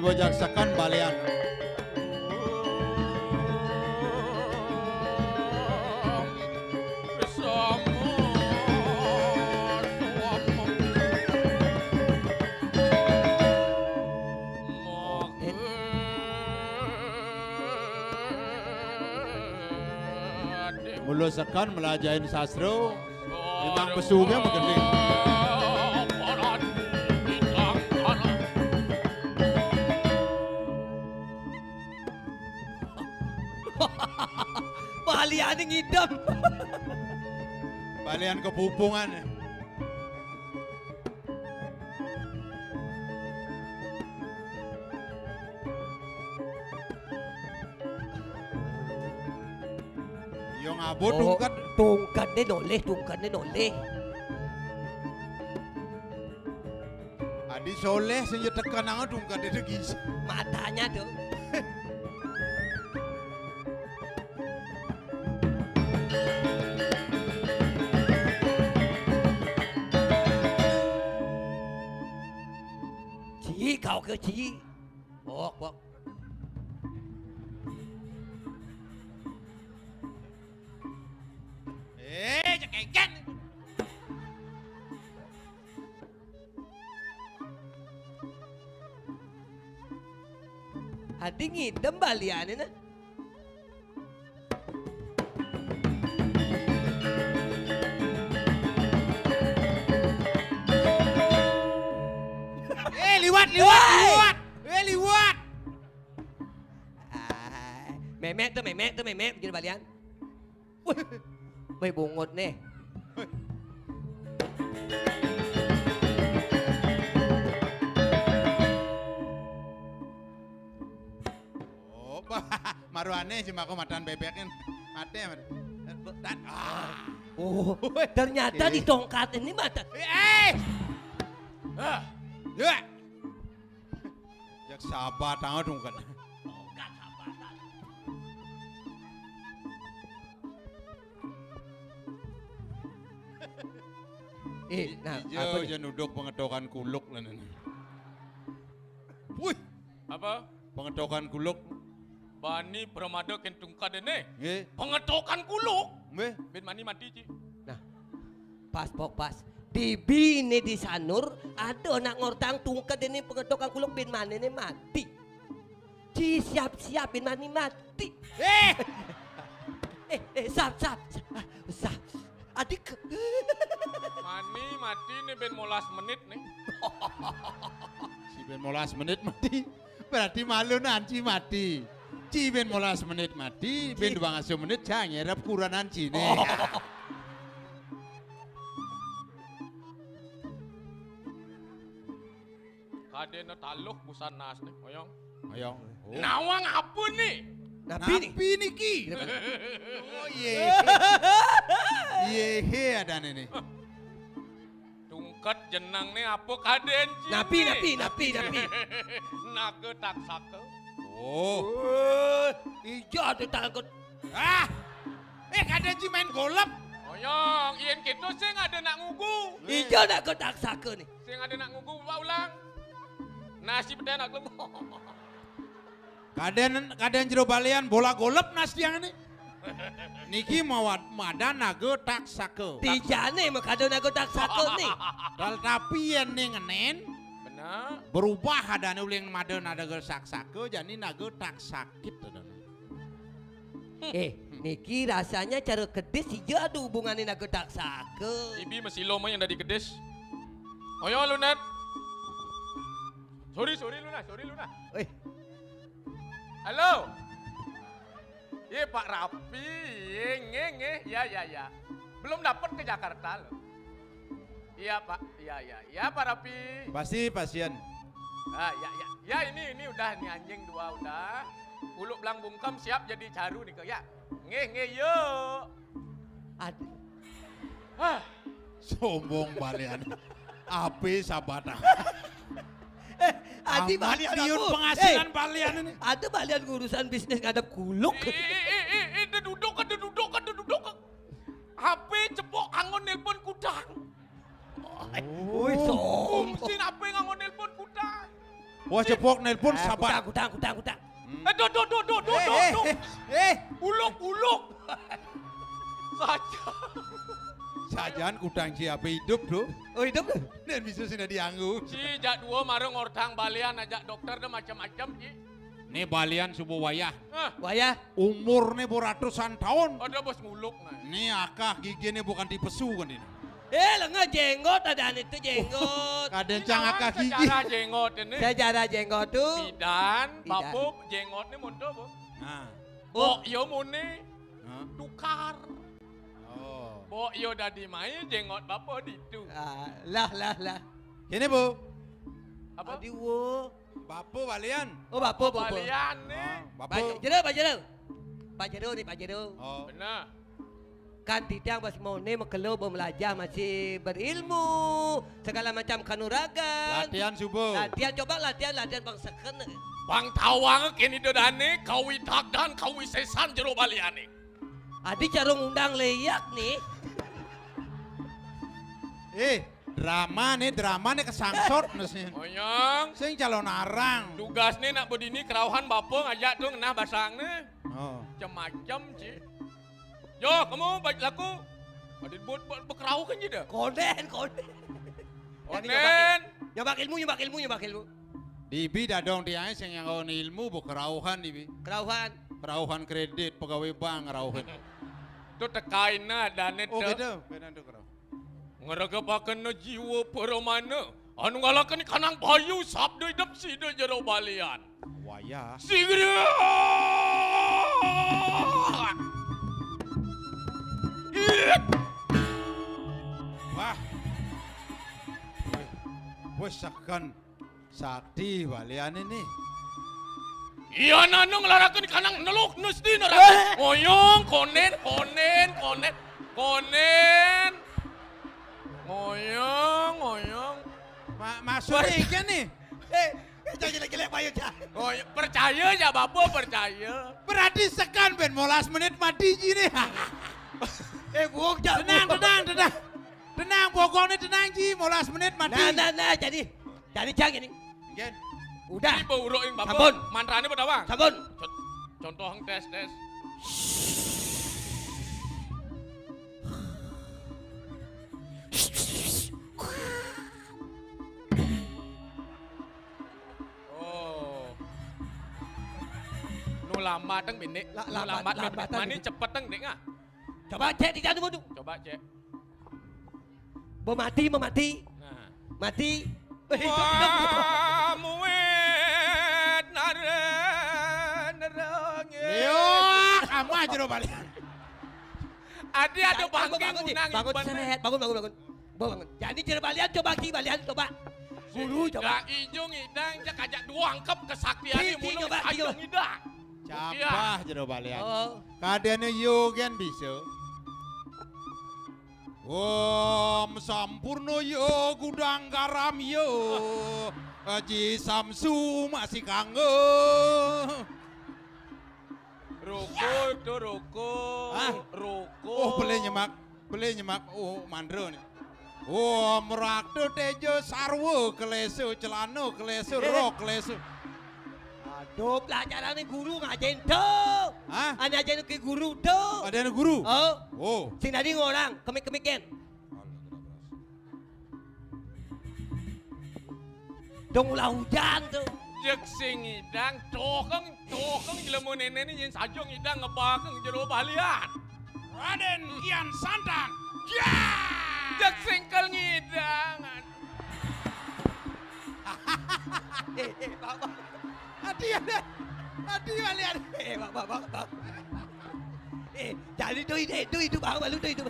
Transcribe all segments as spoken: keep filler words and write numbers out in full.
Bajaksakan balian. Mula sekan melajahin sastra, memang besuga magending. Baliane ngidem. Balian kepupungan. Yo ngabut. Oh, tungkat. Tungkatne nolih, tungkatne nolih. Adi soleh sing yo tekan nang tungkat itu gizi. Matanya tuh. Ci, kau ke ci. Bok, bok. Eh, cekeken. Adi ngidem baliane nah. Eh, liwat, liwat, hei! Liwat. Eh, liwat. Ah, memek tuh, memek tuh, memek bikin balian. Wih, bae bungut nih. Oh, bah, maruane si mako matan bebek kan. Mate, mate. Dan, ah. Oh, ternyata di tongkat ini mata. Eh, eh. Ah, ya. Jak sabat amat dong kan. Tongkat sabatan. Eh, nah, ijo apa nih? Aja nuduk pengetokan kuluk lah nih. Wih, apa? Pengetokan kuluk. Bani pramada kén tungkat dene. Nggih. Pengetokan kuluk. Nggih. Bin mani mati, Ci. Nah, pas, pok, pas. Di bini di Sanur, ada anak ngortang tungkat dene pengetokan kuluk bin manene mati. Ci siap-siap bin mani mati. Eh! Eh, eh, sap, sap, sap, sap. Adik. Mani mati nih bin molas menit nih. Si bin molas menit mati. Berarti malu nanti mati. Ci bin molas menit mati, bin dua ngasuh menit, cang nyerep kuranan cine. Oh. Kadéna taluh busan nas nih, oyong. Oyong. Oh. Nawang apa nih? Napi nih? Napi niki? Oh, iya. Iya, adané nih. Tungkat jeneng nih apa kadén, Ci? Napi, nih? Napi, napi, napi. Naga taksaka. Oh. Wah, ija ada taksaka. Ah! Eh, kadén ci main golep. Oyong, yen gitu sing ada nak ngugu. Ija nak taksaka nih. Sing ada nak ngugu, Pak ulang. Nasi peda nak ngugu. Kadén, kadén jero balian bola golep nas tiang ini. Niki mawat madan naga taksaka. Tijane makada naga taksaka nih. Dal tapi yen ning ngenen. Bener. Berubah adané uling madan naga taksaka, jani naga taksakit adané. Eh, niki rasanya cara kedis ija ada hubungannya naga taksaka. Ibi masilo mah yang dari kedis. Oyo, Lunet. Sorry, sorry, Luna, sorry, Luna. Eh. Halo. Iya, Pak Rapi. Iya, nge, nge. Ya, ya, ya. Belum dapat ke Jakarta loh. Iya, Pak. Iya, iya. Iya, Pak Rapi. Pasti pasien. Ah, ya, ya. Ya, ini, ini udah, ini anjing dua udah. Uluk belang bungkem siap jadi caru nih, ya. Nge, nge, yuk. Aduh. Hah. Sombong balian. Ape sabata. Eh, adi balian aku. Penghasilan eh, balian ini. Ada balian ngurusan bisnis ngadep kuluk. Eh, eh, eh, eh, eh, duduk, duduk, duduk. H P cepok anggon nelpon kudang. Woi, oh. Fungsi apa yang anggon nelpon kudang? Wah, jebok nelpon. Ah, sabar. Kutang, kutang, kutang, kutang. Hmm. Eh, duh, duh, duh, duh, duh, eh, duh, eh, duh. Eh. Uluk, uluk. Saja. Sajaan kutang ci ape idup, Bro? Oh, idup. Nek bisa sing dianggo. Ci, jak dua mara ngortang balian, ajak dokter deh macam-macam, Ci. Nih balian subuh wayah. Hah? Wayah. Umurne bu ratusan tahun. Ada bos nguluk, nah. Nih akah gigine bukan dipesu kan ini. Eh, lenga jenggot ada nih tuh jenggot. Kadang cang akah gigi. Sejarah jenggot ini. Sejarah jenggot tuh. Bidan, bidan. Bapup, jenggotne monto, Bu. Nah. Bok yo mune. Hah? Tukar. Oh. Bok yo dadi mai, jenggot bapo ditu. Ah, lah, lah, lah. Kene, Bu. Apa? Adi, wo. Bapo balian. Oh, bapo, bapo. Balian nih. Oh, bapo. Pak Jero, Pak Jero. Pak Jero nih, Pak Jero. Oh. Benar. Kan titiang masih mau nih, mekelo, mau melajah, masih berilmu, segala macam kanuragan. Latihan subuh. Latihan, coba latihan, latihan bang seken. Bang tawang kini dodane, kawitakdan, kawisesan jero baliane. Adi carung undang leyak nih. Eh, drama nih, drama nih kesangsot mesin. Oyong. Sing calon arang. Tugas nih nak bedini kerauhan bapo ngajak tuh ngenah basang nih. Oh. Macam-macam, Ci. Yo, kamu baik laku. Adit buat, buat bekerau kan je dah. Konden, konden. Konden. Nyobak ilmu, nyobak ilmu, nyobak ilmu. Dibi dadong tiang sing nyanggaun ilmu bu kerauhan dibi. Kerauhan. Kerauhan kredit pegawai bank kerauhan. Tu tekaina dane tu. Oh, beda, beda tu kerauhan. Ngregepaken jiwa paramana anu ngalakani kanang bayu sabda idep sida jero balian. Wayah. Sigra! Wah. Wis, wis seken. Sakti baliane nih. Iya nanu ngelaraken kanang neluk nesti nara. Eh. Ngoyong konen konen konen konen. Ngoyong ngoyong. Ma maksudnya iki nih. Eh, jangan jelek-jelek payu, Cak. Oh, iya, percaya ya, Bapak, percaya. Berarti sekan ben molas menit mati ji nih. Eh, buang, Cak. Tenang, tenang, tenang. Tenang, pokoknya tenang ji, molas menit mati. Nah, nah, nah, jadi Jadi cang ini. Nggih. Udah. Iki mbok uruk ing bapak. Sampun. Mantrane apa ta, Bang? Sampun. Con-, contoh tes, tes. Oh. Nu lambat teng benik. La-, nu lambat, lambat, lambat, lambat, mani cepet teng, Dik, ah. Coba cek di jadu dulu. Coba cek. Mau mati, mau mati. Nah. Mati. Eh, hidup, hidup, hidup. Wah, muwit nare nerenge. Yo, kamu aja lo balik. Adi ada bangun, bangke bangun, ngunang bangun, iban. Seret, bangun, bangun, bangun. Bawa bangun. Jadi jero balian coba ki balian coba. Guru coba. Dah ijung idang cek ajak dua angkep kesaktian. Ki, ki, mulu coba, ki, coba. Idang. Capah jero balian. Oh. Kadene yo gen bisa. Om Sampurno yo gudang garam yo. Aji Samsu masih kanggo. Roko itu roko. Hah? Roko. Oh, boleh nyemak. Boleh nyemak. Oh, mandro nih. Oh, merakto tejo sarwo keleso celano keleso rok keleso. Aduh, pelajaran ini guru ngajain tuh. Hah? Ane ajain ke guru tuh. Ada anak guru? Oh. Oh. Sing tadi ngorang, kemik-kemik gen. Dong ulah hujan tuh. Jek sing ngidang, tokeng, tokeng jelema nenene yen saja ngidang ngebakeng jero balian. Raden Kian Santang. Ya! Jek singkel ngidang. Eh, eh, Bapak. Hati ya, deh. Hati balian. Eh, Bapak, Bapak, Bapak. Eh, jadi tuh ide, itu, itu, Bapak, lu tuh itu.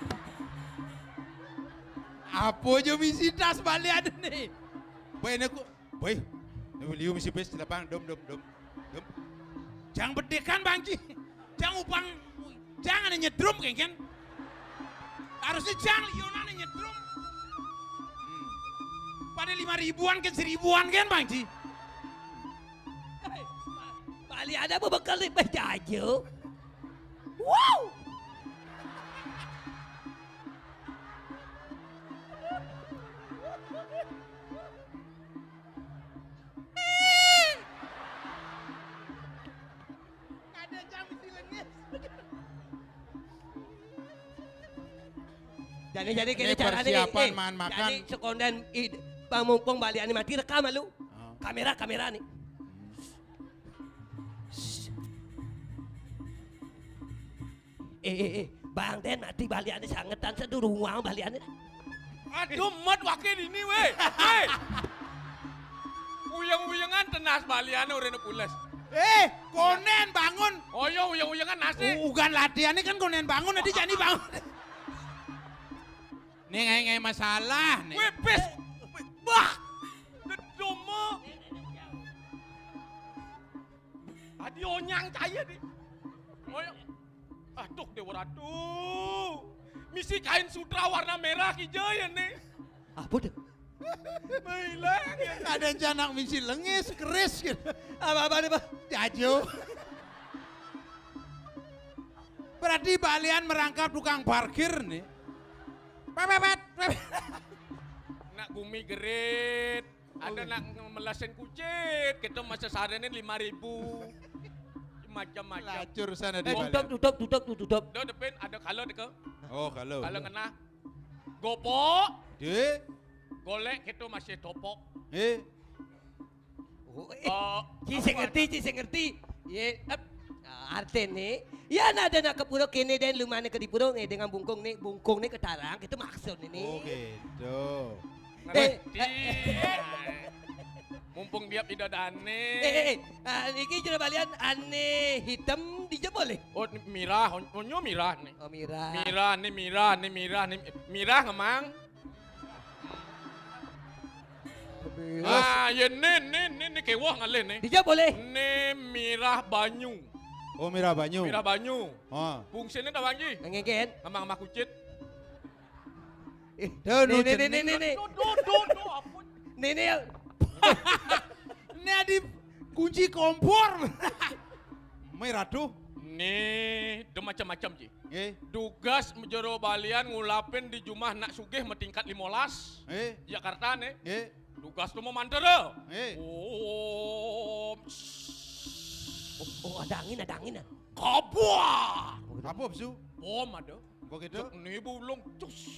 Apa aja misi tas balian nih? Baik, aku, baik. Ini beliau misi bes delapan, dom, dom, dom. Dom. Jangan bedekan, Bang Ji. Jangan upang, jangan nyedrum, kan? Harusnya jangan liunan nyedrum. Hmm. Pada lima ribuan, kan, seribuan, kan, Bang Ji? Bali ada apa bekal nih, Beh, jajo? Wow! Jani, jani, kene carane, persiapan eh, makan. Jani sekondén, id-, Bang, mumpung baliané mati, rekam lu. Oh. Kamera, kamera nih. Eh, eh, eh, Bang Dén mati baliané sangetan sedurung uang baliané. Aduh, mat wakil ini, weh. Weh. Uyeng-uyengan tenas baliané urene pules. Eh, konén bangun. Oh iya, uyeng-uyengan nasi. U-, ugan latihané kan konén bangun, tadi jani bangun. Nih, ngai-ngai masalah, nih. Weh, pes. Wah. Dedomo. Adi onyang caya, di. Onyang. Aduh, Dewa Ratu. Misi kain sutra warna merah hijau ya, nih. Apa tuh? Mailang ya. Ada janak misi lengis, keris gitu. Apa-apa nih, Pak? Jajo. Berarti balian merangkap tukang parkir nih. Pepepet, pepet. Nak gumi gerit. Ada nak ngemelasin kucit, kita masa seharian lima ribu. Macam-macam. Lacur sana di balian. Tutup, tutup, tutup, tutup. Do depin ada kala deka. Oh, kala. Kala ngena. Gopok. Di. Golek kita masih topok. Eh. Oh, eh. Oh, ci sing ngerti, ci sing ngerti. Ye, ep. Ah, artine, ya, nak ada nak ke pura kene den lumane ke di pura nge dengan bungkung ni, bungkung ni ketarang, itu maksud ini. Oh, gitu. Eh, ngerti. Eh, eh. Mumpung dia pindah dane. Eh, eh, eh. Ah, niki jero balian ane hitam dija boleh? Oh, ni mirah, on-, onyo mirah ni. Oh, mirah. Mirah ni, mirah ni, mirah ni. Mirah ngemang. Ah, ya, ni, ni, ni, ni kewah ngalih ni. Dija boleh. Ni mirah banyu. Oh, mirah banyu. Mirah banyu. Ha. Fungsine dah banji. Ngengken. Ngemang sama kucit. Eh, dah, ni, ni, ni, ni, ni. Duh, duh, duh, duh, apa? Ni, ni. Ni ada kunci kompor. Mai Ratu. Ni, de macam-macam ji. Nggih. Dugas jero balian ngulapin di jumah nak sugih matingkat limolas. Nggih. Jakarta ni. Nggih. Dugas tu memantara. Nggih. Om. Oh, oh, ada angin, ada angin, ah. Kabuah. Apa, Bsu? Bom ada. Begitu. Cek ni bulung, cus.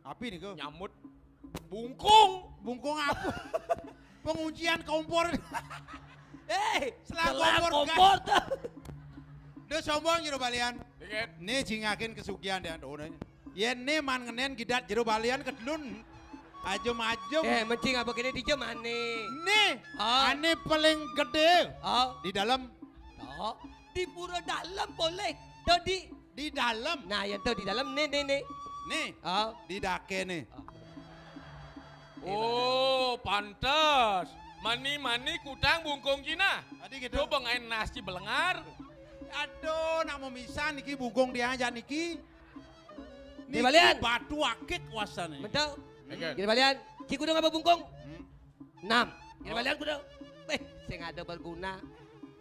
Api ni ke? Nyamut. Bungkung. Bungkung apa? Penguncian kompor. Eh, selang kompor tuh. Duh, sombong jero balian. Dikit. Ni jingakin kesugihan dia, tuh, udah. Yen ni man ngenen gidat jero balian kedlun. Ajem-ajem. Eh, mencing apa kene dija mane? Ni, ah, ane paling gede. Ah. Di dalam. Oh, di pura dalam boleh. Tuh di. Di dalam. Nah, yang tuh di dalam ni, ni, ni. Ni. Ah. Di dake ni. Ah. Oh, pantes. Mani-mani kutang bungkung Cina. Tadi gitu. Coba ngain nasi belengar. Aduh, nak mau misan niki bungkung dia aja niki. Di balian. Niki batu akik wasane. Betul. Hmm. Di balian. Ci kudu ngapa bungkung? Hmm. Enam. Di balian kudu. Eh, sing ada berguna.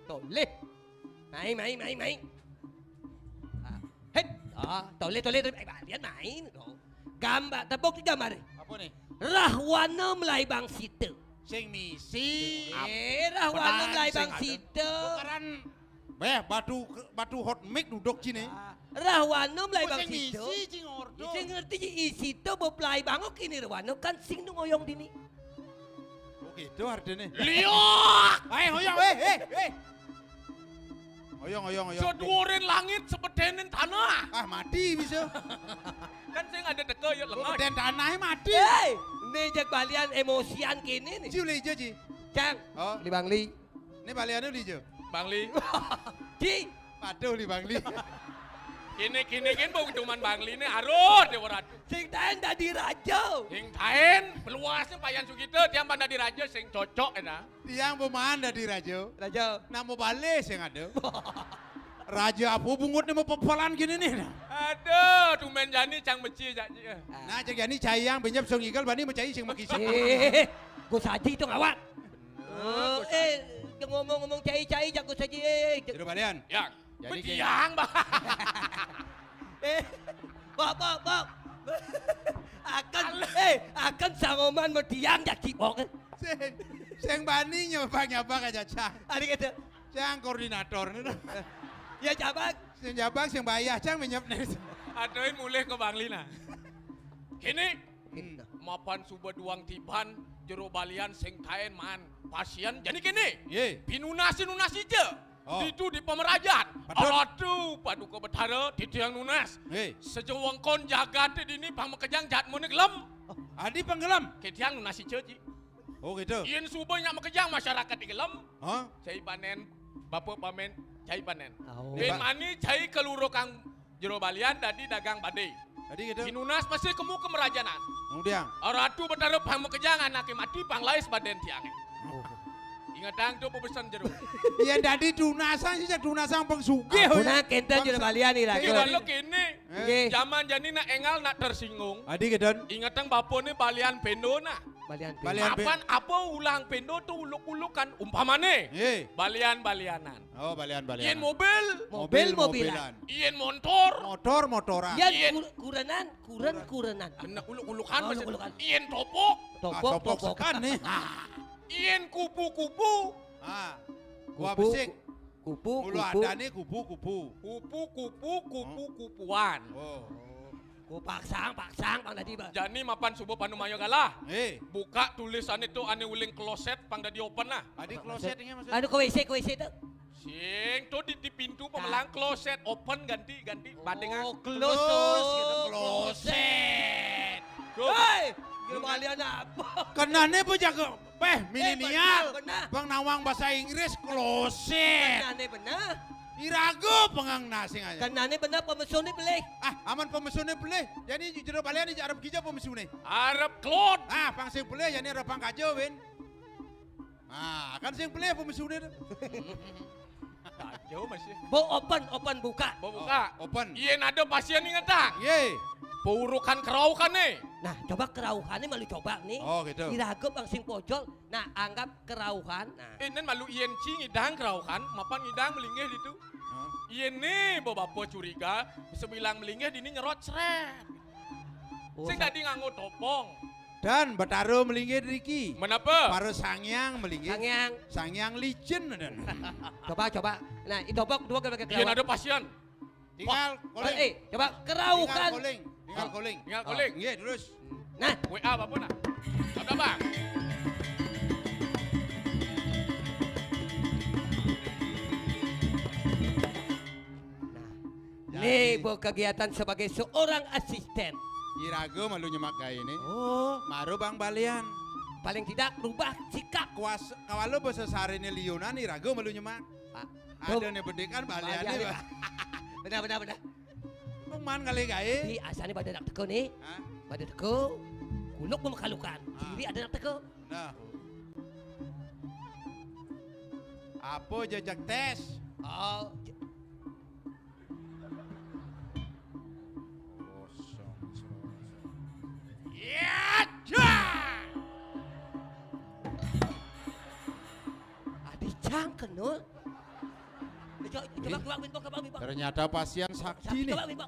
Toleh. Main, main, main, main. Ah, het. Ah, toleh, toleh, toleh. Eh, balian main. Oh. Gambar, tepuk gambar. Apa nih? Rahwana Melaibang Sita. Sing misi. Eh, Rahwana Melaibang Sita. Tukaran, beh, batu, batu hot mic duduk sini. Ah, Rahwana Melaibang Sita. Sing misi, sing ordo. Sing ngerti ji isita bepelai bangok ini Rahwana kan sing nu ngoyong dini. Oh gitu artinya. Liok. Hai, ngoyong, eh, eh, eh. Ngoyong, ngoyong, ngoyong. Sedurin langit, sebedenin tanah. Ah, mati bisa. Kan sing ada teka ya lengah. Beden tanahnya mati. Hei, ini jak balian emosian kini nih. Ji, uli ijo, Ji. Cang, oh. Beli Bangli. Ini baliannya uli ijo. Bangli. Ji. Aduh, uli Bangli. Kini, kini, kini, bau cuman Bangli nih. Aruh, Dewa Ratu. Sing taen dadi raja. Sing taen, peluasnya Payan Sugita, tiang pan dadi raja, sing cocok, ya, nah. Tiang pemaan dadi raja. Raja. Nak mau balik sing ada. Raja apa bungut ni mau pepelan gini nih. Aduh, tumben jani cang meci jak ji. Nah, cang jani cai yang benyap song igal bani mecai sing mekisi. Eh, gue saji itu ngawat. Oh, eh, ngomong-ngomong cai-cai jago saji, eh. Jero balian. Yang. Jadi betiang, Bang. Eh, Bok, Bok, Bok. Akan, eh, akan sangoman betiang jadi Bok. Sing, sing bani nyapa-nyapa aja, Cang. Ari kata. Cang koordinator. Ya, cabang. Sing cabang, sing bayah, Cang, menyep nih. Aduh, mulih ka Bangli nah. Kini, hmm, mapan suba duang tiban, jero balian sing taén maan pasién. Jani kini, yé, pinunasi-nunasi ja. Oh. Ditu di pamrajan. Betul. Aduh, Paduka Betara, titiang nunas. Yé. Sajawengkon jagaté dini pang makejang jadmané gelem. Adi pang gelem. Titiang nunasi ja, Ji. Oh, gitu. Yén suba nyak makejang masyarakat di gelem. Hah? Cai panén, Bapa pamén, cai panén. Oh. Bén mani cai kalurukang jero balian dadi dagang badé. Dadi gitu. Pinunas masih kemu ka mrajanan. Kemudian. Ratu Betara pang makejang anaké mati pang lais badén tiangé. Oh. Ingetang to pabesen jero. Yén dadi tunasang sih, tunasang pang sugih. Ampun, ah, kénten jero balian iraga. Kéwala kéné. Eh. Nggih. Jaman jani nak énggal nak tersinggung. Adi gitu. Ingetang bapané balian péndo nah. Balian péndo. Balian pé- Mapan apa ulang péndo to uluk-ulukan, umpamané. Nggih. Balian-balianan. Oh, balian-balianan. Yén mobil. Mobil-mobilan. Mobil-mobilan. Yén montor. Motor-motoran. Yén, yén kur-, kurenan, kuren-kurenan. Bener, uluk-ulukan. Oh, maksud. Uluk-ulukan. Yén topok. Ah, topok, topok topokan nih. Yén kupu-kupu. Ah. Kuah besik. Kupu, kupu. Mula adané kupu-kupu. Kupu-kupu, kupu-kupuan. Oh. Ku paksang, paksang, pang dadi, Bang. Jani mapan suba panumaya galah. Eh. Buka tulisané to ané uling kloset pang dadi open nah. Adi kloset ini maksud? Anu, ke W C, ke W C to. Sing to di, di pintu pamelang kloset open ganti, ganti bandingan. Oh, close, close, gitu, kloset. Tuh. Héi, jero balian apa? Kenané apa jaga? Péh, eh, milenial. Bener, bener. Pang nawang basa Inggris, kloset. Kenané bener. Iraga pang ngasing aja. Kenané bener, pamesuné pelih. Ah, amun pamesuné pelih. Jani jero balian arep kija pamesuné. Arep klot. Ah, pang sing pelih, jani arep pang kaja, Win. Ah, kan sing pelih pamesuné to. Kaja masih. Bo open, open buka. Bo buka. Oh, open. Yén ada pasién ingetang. Yé. Paurukan keraukané. Nah, coba keraukané malu coba nih. Oh, gitu. Iraga pang sing pojol. Nah, anggap keraukan. Nah. Eh, nén malu yén ci ngidang keraukan, mapan ngidang malinggih ditu. Hah? Yén né bapa curiga, sabilang malinggih dini nyerot srét. Oh, sing sa- dadi nganggo topong. Dan Betara malinggih driki. Menapa? Para Sang Hyang malinggih. Sang Hyang. Sang Hyang licin, dan. Coba, coba. Nah, i topok dua kali pakai keraukan. Yén ada pasién. Tinggal calling. Eh, coba keraukan. Tinggal calling. Tinggal calling. Tinggal calling. Oh, nggih, terus. Nah. W A apa nah? Apa, Bang? Nah. Jadi, nih, buat kegiatan sebagai seorang asisten. Iraga malu nyemak gaé nih. Oh. Maru Bang balian. Paling tidak rubah sikap. Kuas, kawala basa sariné liunan iraga malu nyemak. Pak. Ada nih bedikan baliané, baliané, Pak. Benar, benar, benar. Wong man kali gaé. Di asané pada nak teka nih. Hah? Pada teka. Kuluk memekalukan. Ah. Diri ada nak teka. Nah. Apa jejak tes? Oh, je- Kosong, kosong. Ya, ja! Adi cang kenul. Coba, coba, coba, coba, coba. Ternyata pasién sakti nih. Coba, coba.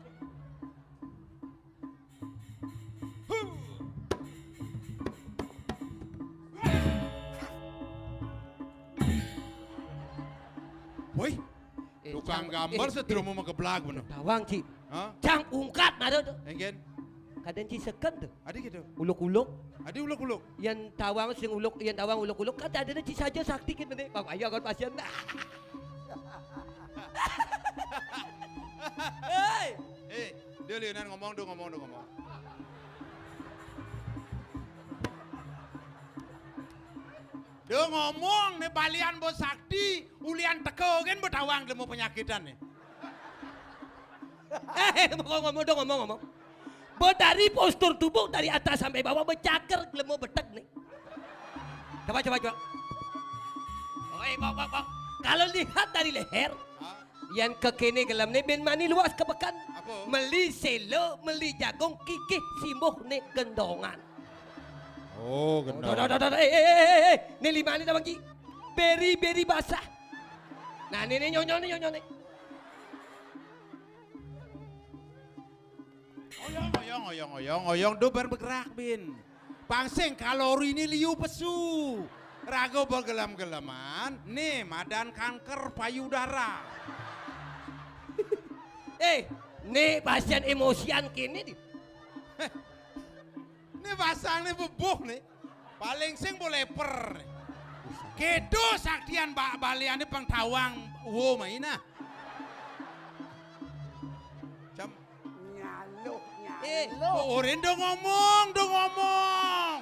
Woi, eh, tukang gambar eh, sedromo eh, mageblak bener. Tawang, Ci. Hah? Cang ungkat mara to. Engken. Kadén ci seken to. Adi gitu. Uluk-uluk. Adi uluk-uluk. Yén tawang sing uluk, yén tawang uluk-uluk, kan adané ci saja sakti kin bené. Bang, ayo kon pasién. Héi. Eh, dia liunan ngomong, dia ngomong, dia ngomong. Dia ngomong, né balian bos sakti, ulian teka, kan betawang dia mau penyakitan nih. Eh, ngomong, ngomong, dong, ngomong, ngomong. Betari postur tubuh dari atas sampai bawah becaker, gelemo betek nih. Coba, coba, coba. Oh, eh, bok, bok, bok. Kalau lihat dari leher, hah? Yan kekéné gelemné bén mani luas ka peken. Apa? Meli séla, meli jagung, kikih simbuh né gendongan. Oh, gendongan. Dah, dah, dah, dah, eh, eh, eh, eh, eh. Né limané dah, Bang Ji. Beri-beri basah. Nah, né, né, nyonyo né, nyonyo né. Oyong, oyong, oyong, oyong, oyong, do bar bergerak, Bin. Pang sing kaloriné liu pesu. Raga begelem-geleman, né madan kanker payudara. Eh, Né pasién émosian kéné di. Né basangné bebuh né. Paling sing bo léper né. Kéto saktian ba-, baliané pang tawang wo main ah. Cem. Nyaluh, eh, nyaluh. Orén dong ngomong, dong ngomong.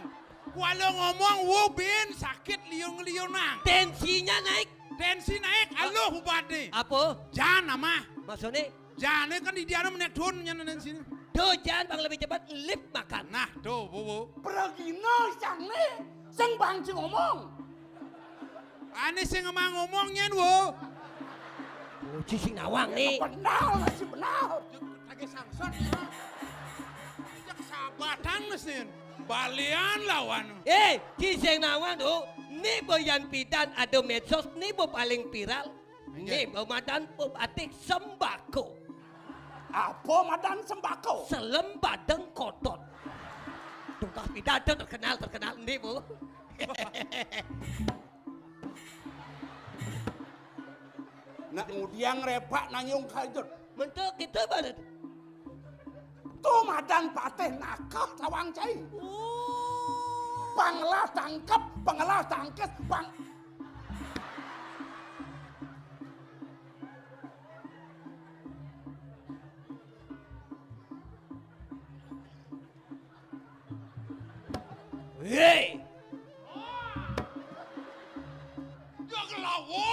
Kualo ngomong, wo bin sakit liung-liunang. Tensinya naik. Tensi naik, aluh ubaté. Apa? Jan amah. Maksudnya? Jane kan di diana menek dun nyan tensiné. Duh, jan bang lebih cepat lip makan. Nah, tuh, bu, bu. Pragina sangné, sing bang sing ngomong. Ané sing emang ngomong nyén, wo. Puji sing nawang né. Benar, masih benar. Lagi sangson. Cek sabatan mesin. Balian lawan. Eh, ci sing nawang tuh. Né bo yan pidan ada medsos, né bo paling viral. Né bo madan pembatik sembako. Apa madan sembako? Selem badeng kotot. Tungkah pidato terkenal, terkenal né bo. Nak ngudiang repak nanyung kajut. Mentuk kita balik. Tu madan patih nakah tawang cai. Oh. Pangelah tangkep, pangelah tangkis, pang- Hei! Joglawa!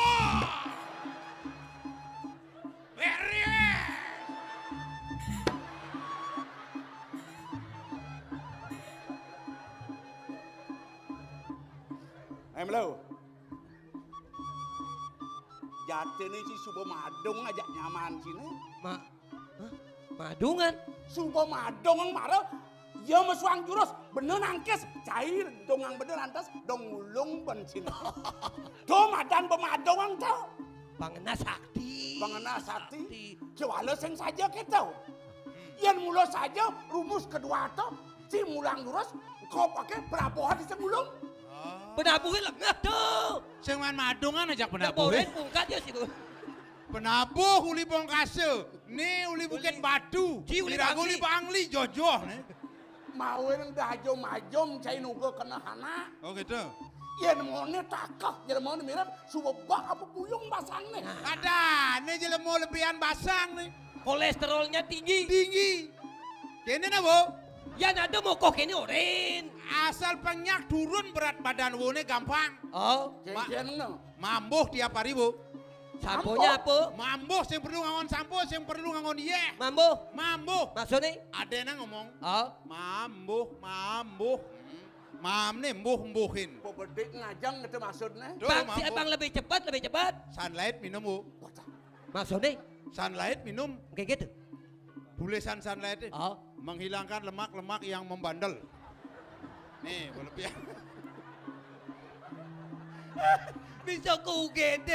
Beres! Ayo, Melu. Jatiné ci suba madung ajak nyaman ciné. Ma-, hah? Madungan? Suba madung mara, ya mesuang jurus, bener nangkis, cai dongang bener lantas, dong ngulung ben ciné. Do madan bemadung to. Pangena sakti. Pangena sakti. Sakti. Jawala sing saja kéto. Yén mula saja rumus kedua to, ci mulang jurus, engko pakai perabohan sing ngulung. Penabuhé lengeh to. Sing man madungan ajak penabuh. Pungkat ya sih. Penabuh uli Pongkasa, né uli Bukit Batu, ci uli Bangli. Uli Bangli jojoh né. Mawin dah ajum-ajum cai nuga kena anak. Oh gitu. Yén moné takah, yén moné mirip, suwebak apa buyung basangné. Nah. Adané jelema lebihan basang né. Kolesterolnya tinggi. Tinggi. Kéné nah, Bu. Yén ada mokoh kéné orén. Asal penyak turun berat badan woné gampang. Oh. Ma-, kéné. Mambuh tiap hari, Bu. Samponya apa? Mambuh sing perlu ngangon sampo, sing perlu ngangon yéh. Mambuh. Mambuh. Maksudnya? Ada yang ngomong. Oh. Mambuh, mambuh. Hmm. Mam nih mbuh-mbuhin. Pebedik ngajang gitu maksudnya. Tuh, bang, si mambuh. Bang lebih cepat, lebih cepat. Sunlight minum, Bu. Maksudnya? Sunlight minum. Kayak gitu. Tulisan sunlight. Oh. Menghilangkan lemak-lemak yang membandel. Nih, berlebihan. Bisa ke U G D.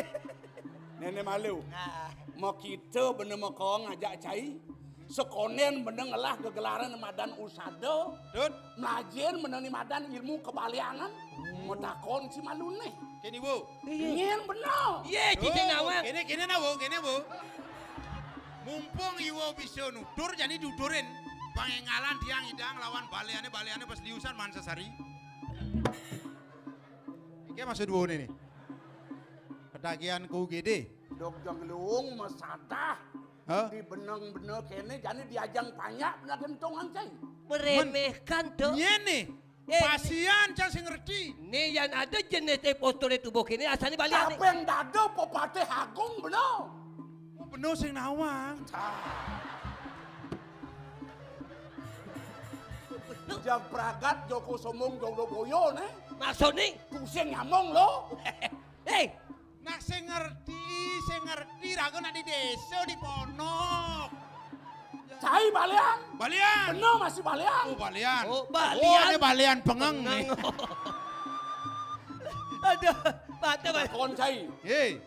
Nenek malu. Nah. Mau kita bener mau kau ngajak cai. Sekonen bener ngelah gegelaran madan usada. Dun. Melajen bener ni madan ilmu kebaliangan. Hmm. Mau takon si malu nih. Kini, Bu. Iya. Nyén bener. Iya, cicing nawang. Kini, kini nah, Bu, kini, Bu. Mumpung iwo bisa nutur, jadi tuturin. Pangéngalan tiang idang lawan baliané, baliané pas liusan man sesari. Iki maksud woné nih. Ketagihan ke U G D. Dok Jangluung masadah. Hah? Di benang-benang kéné, jani diajang panyak bener gentongan cai. Meremehkan, Dok. Nyén nih. Eh, pasian cang sing ngerti. Nih yang ada jenis posturé tubuh kéné asalnya balian. Apa yang dada pepatih agung bener? Oh, bener sing nawang. Cah. Jag pragat Joko Sombong Joglo Boyo nih. Maksud nih? Pusing nyamong lo. Eh, nak sing ngerti, sing ngerti raga nak di désa, di ponok. Cai balian. Balian. Bener masih balian. Oh, balian. Oh, balian. Oh, ada balian pengeng nih. Pengeng. Aduh, mata balian. Kon cai. Hei.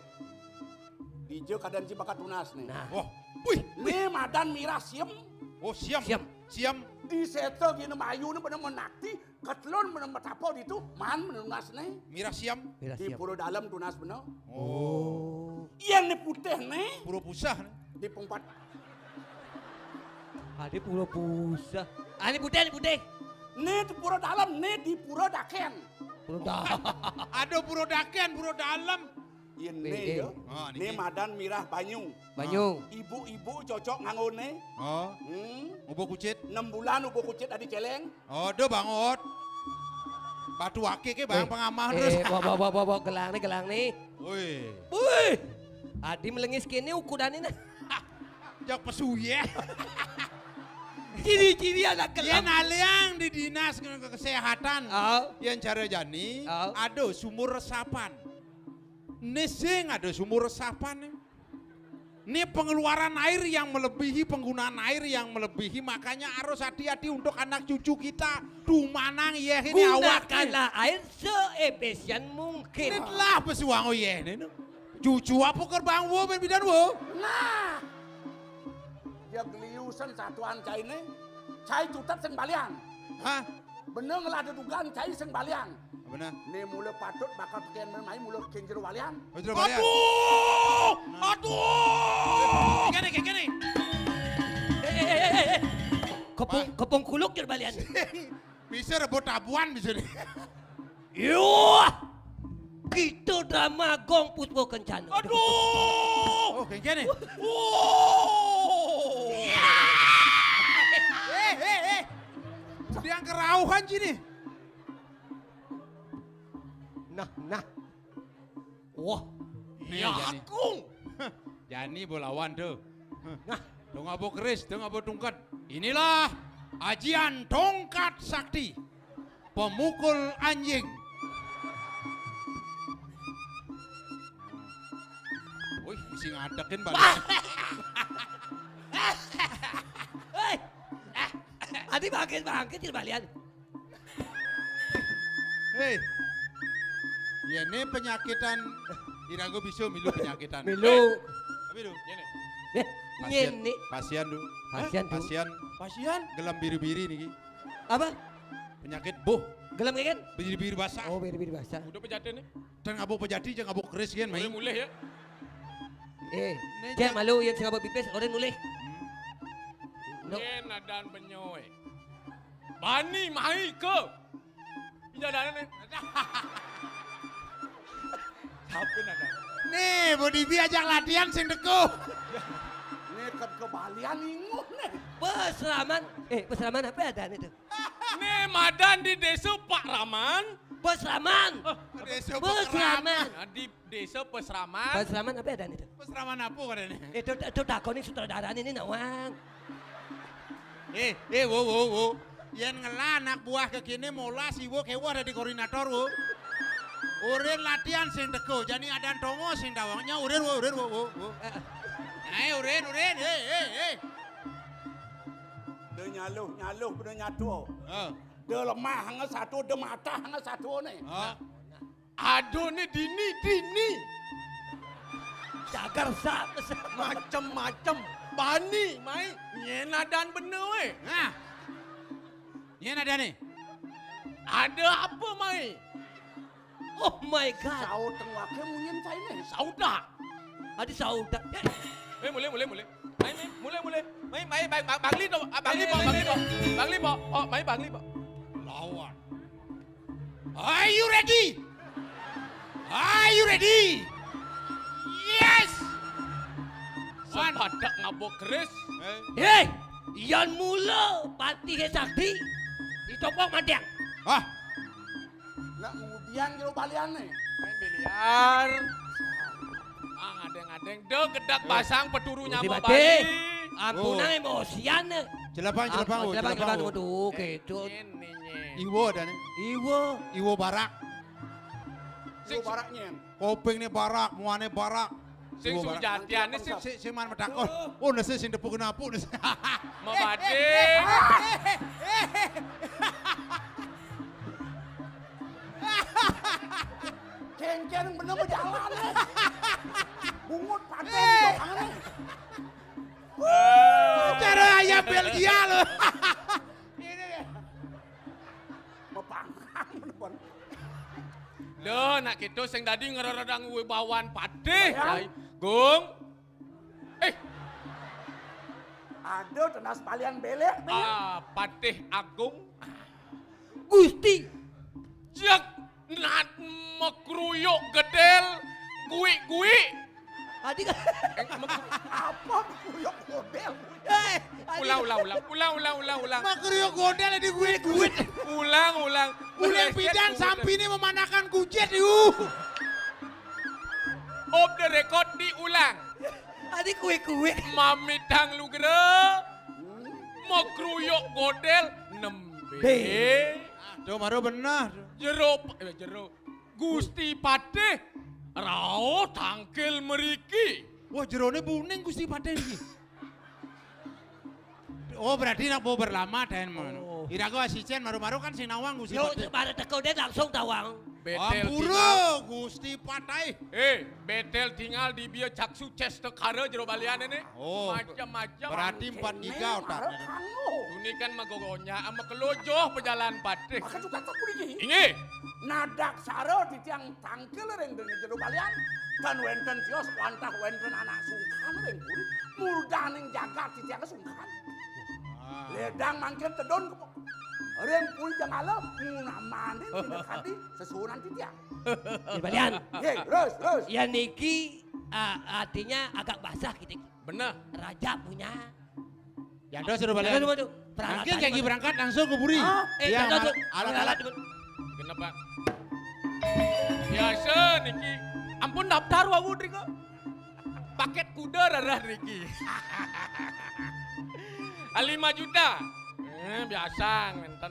Dija kadan ci bakat tunas nih. Nah. Wah. Wih. Nih madan mirah siem. Oh, siem. Siem. Siem. Di seta gini mayu nih bener menakti. Ketelun bener betapa ditu, man bener tunas né. Mirah siam. Mirah siam. Di Pura Dalem tunas bener. Oh. Yén né putih né. Pura pusah né. Di pungpat. Ade pura busa. Ah, ini putih, ini putih. Né di pura dalem, né di pura dakén. Pura dalem. Aduh, pura dakén, pura dalem. Iya, né nggih, ya. Oh, niki. Né madan mirah banyu. Banyu. Ibu-ibu cocok nganggo né. Oh. Hmm. Ubo kucit. Enam bulan ubo kucit adi céléng. Aduh, bangot. Batu akik ké, Bang, eh, pengamah eh, terus. Bawa, bawa, bawa, bawa, gelang nih, gelang nih. Woi. Wih. Adi melengis kéné ukudané nah. Jak pesuye. Ciri-ciri anak kelam. Yén aliang di dinas ke-, kesehatan. Oh. Yén cara jani, oh, ada sumur resapan. Né sing ada sumur resapan nih. Ini pengeluaran air yang melebihi, penggunaan air yang melebihi, makanya harus hati-hati untuk anak cucu kita. Dumanang yéh ini awak. Gunakanlah air seefisien mungkin. Ini telah pesuang yéh ini. Cucu apa gerbang wo, ben bidan wo? Nah. Ya geliusan satuan cainé. Cai tutet sing balian. Hah? Bener ngelah dedugan cai sing balian. Bener. Né mula patut bakal pakaian mai mula kénjer walian. Oh, sudah balian. Aduh! Aduh! Kéné, kéné. Eh, eh, eh, eh, eh. Kepung, wah, kepung kuluk jer balian. Bisa rebut tabuan bisa nih. Yuh! Kita drama Gong Puspa Kencana. Aduh! Oh, kéné. Wow! Eh, eh, eh. Dia kerauhan sini. Nah, nah. Wah, iya, jani. Agung. Jani bolawan tuh. Nah, dong abo keris, dong abo tungkat. Inilah ajian tongkat sakti. Pemukul anjing. Wih, mesti ngadekin balik. Hei, adi bangkit-bangkit di balian. Hei. Ya, ini penyakitan. Irago bisa milu penyakitan. Milu. Tapi lu, ini. Eh, pasien, ini. Pasien lu. Pasien, hah? Pasien. Pasien. Gelam biri-biri niki. Apa? Penyakit boh. Gelam kan? Biri-biri basah. Oh, biri-biri basah. Udah pejaten nih. Dan ngabuk pejati, jangan ngabuk keris kan, mai. Mulih ya. Eh, cek malu yang sing ngabuk pipis, orang mulih. Hmm. Yén adan benyoy. Bani mai ke. Pinjadané nih. Siapa nada? Nih, Bodi Bi ajak latihan sing deko. Nih, ke kebalian inguh nih. Pesraman, eh, pesraman apa ada nih tuh? Nih, madan di desa Pak Raman. Pesraman. Oh, desa Pak Raman. Pesraman. Nah, di Desa Pesraman. Pesraman apa ada nih tuh? Pesraman apa ada nih? Eh, itu, itu takon nih sutradara nih, nawang. Eh, eh, wo, wo, wo. Yén ngelah anak buah kekini molas iwo kewo ada di koordinator, wo. Urin latihan sing deko, jani adan tongo sing dawangnya, urin, wo, urin, wo, wo, wo. Ayo, urin, urin, eh, eh, eh. Dia nyaluh, nyaluh, dia nyatu. Oh. Dia lemah, hanga satu, dia matah, hanga satu nih. Oh. Aduh, né dini, dini. Cagar sa-, sa-, macem-macem. Bani, mai. Nyén adan bener, wé. Nah. Nyén adan né. Ada apa, mai? Oh my God. Saut teng waké munyin cainé. Saudah. Adi saudah. Eh, mulai, mulai, mulai. Mai, mai, mulai, mulai. Mai, mai, mai, mai, Bangli to, ah, Bangli po, Bangli po. Bangli po. Oh, mai Bangli po. Lawan. Are you ready? Are you ready? Yes! Wan. Sepadak ngabuk keris. Eh? Hei, yan mula patihé sakti. Ditopok madiang. Hah? Nak ngudian jero baliané. Main biliar. Ah, ngadeng-ngadeng. Deh, gedak basang peturu nyama Bali. Ampun, emosian. Jelabang, jelabang, jelabang, jelabang. Aduh, gitu. Iwo ada nih. Iwo. Iwo barak. Iwo barak nyén. Kopingné barak, muané barak. Sing sujatiané sing, sing, sing man medakon. Oh, nasi sing tepuk napu nasi. Mabading. Kéngkén bener bejalan. Bungut padé. Cara ayam Belgia lo. Ini deh. Mepangan bener. Lho, nak gitu sing dadi ngereredang wibawan padé. Gung. Eh. Ada tunas balian belek nih. Ah, Patih Agung. Gusti. Jek nat makruyuk gedel guik-guik. Adi ka- Eh, mek- Apa makruyuk godel? Eh, adi Ulang, ulang, ulang, ulang, ulang, ulang, ulang. Makruyuk godel di guit-guit. Ulang, ulang. Ulang Meleset pidan kulit. Sampi ini memanakan kucit, yuk. Off the record diulang. Adi kuik-kuik. Mamitang lugra. Makruyuk godel nembe. Be. Tuh, baru benar. Jero, eh, jero. Gusti Patih rauh tangkil meriki. Wah, jerone buning Gusti Patih iki. Oh, berarti nak mau berlama, Den, mon. Oh. Ira kok asisten maru-maru kan sing nawang Gusti Yo, Patih. Bare teko dia langsung tawang. Betel Ampura, tinggal. Gusti Patih. Eh, betel tinggal di bia caksu ces tekara jero balian ini. Oh. Macam-macam. Berarti empat giga otak. Ini kan magogonya, ama kelojoh pejalan Patih. Maka juga tak pun iki. Inggih. Nadak sara titiang tangkil ring dene jero balian, tan wenten tios wantah wenten anak sungkan ring puri, murdaning jagat titiang sungkan. Ah. Ledang mangkin tedun ke ring puri Jenggala, ngunamanin tindak hati sesuunan titiang. Jero balian. Ye, terus, terus. Ya niki, ah, artinya agak basah gitu. Bener. Raja punya. Ya, terus, terus balik. Terus, terus, terus. Mangkin peralatan kayak mana? Berangkat langsung ke Buri. Hah? Eh, ya, terus, terus. Alat-alat. Alat, terus. Kenapa? Biasa niki. Ampun daftar wau niki. Paket kuda rarah niki. Ah, lima juta. Eh, biasa ngenten.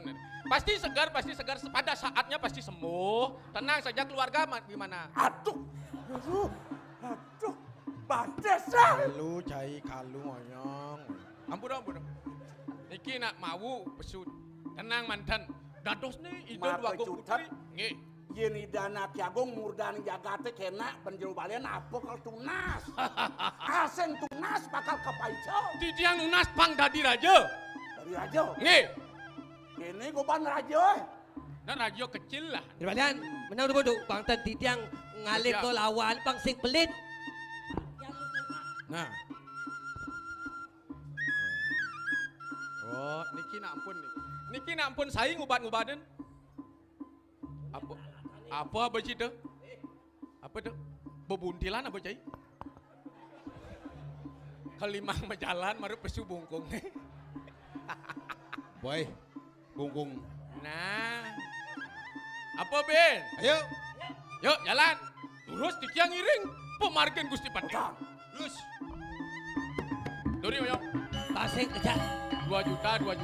Pasti segar, pasti segar. Pada saatnya pasti sembuh. Tenang saja keluarga, ma-, gimana? Aduh. Aduh. Aduh. Batis lah. Kalu, cai kalu, oyong. Ampun, ampun. Niki nak mau pesu. Tenang manten. Dados ni ida Maka dua go juta. Putri. Nggih. Yen Ida Anak Agung murdaning jagate kenak penjero balian apa kal tunas? Asing tunas bakal kepaica. Titiang nunas pang dadi raja. Dadi raja. Nggih. Kene goban raja, eh. Nah, raja kecil lah. Jero balian, menang dulu, Duk. Bang Tan titiang ngalih ke lawan, bang sing pelit. Nah. Oh, niki nak ampun nih. Niki nak ampun sai ngubat-ngubatin. Apa, apa, apa sih tuh? Apa tuh? Bebuntilan apa, Cai? Kelimang majalan, maru pesu bungkung. Boy, bungkung. Nah. Apa, Ben? Ayo. Yuk, jalan. Terus titiang ngiring. Pemargin Gusti Patih. Terus. Duri, oyong. Pasik, kejak. Dua juta, dua juta.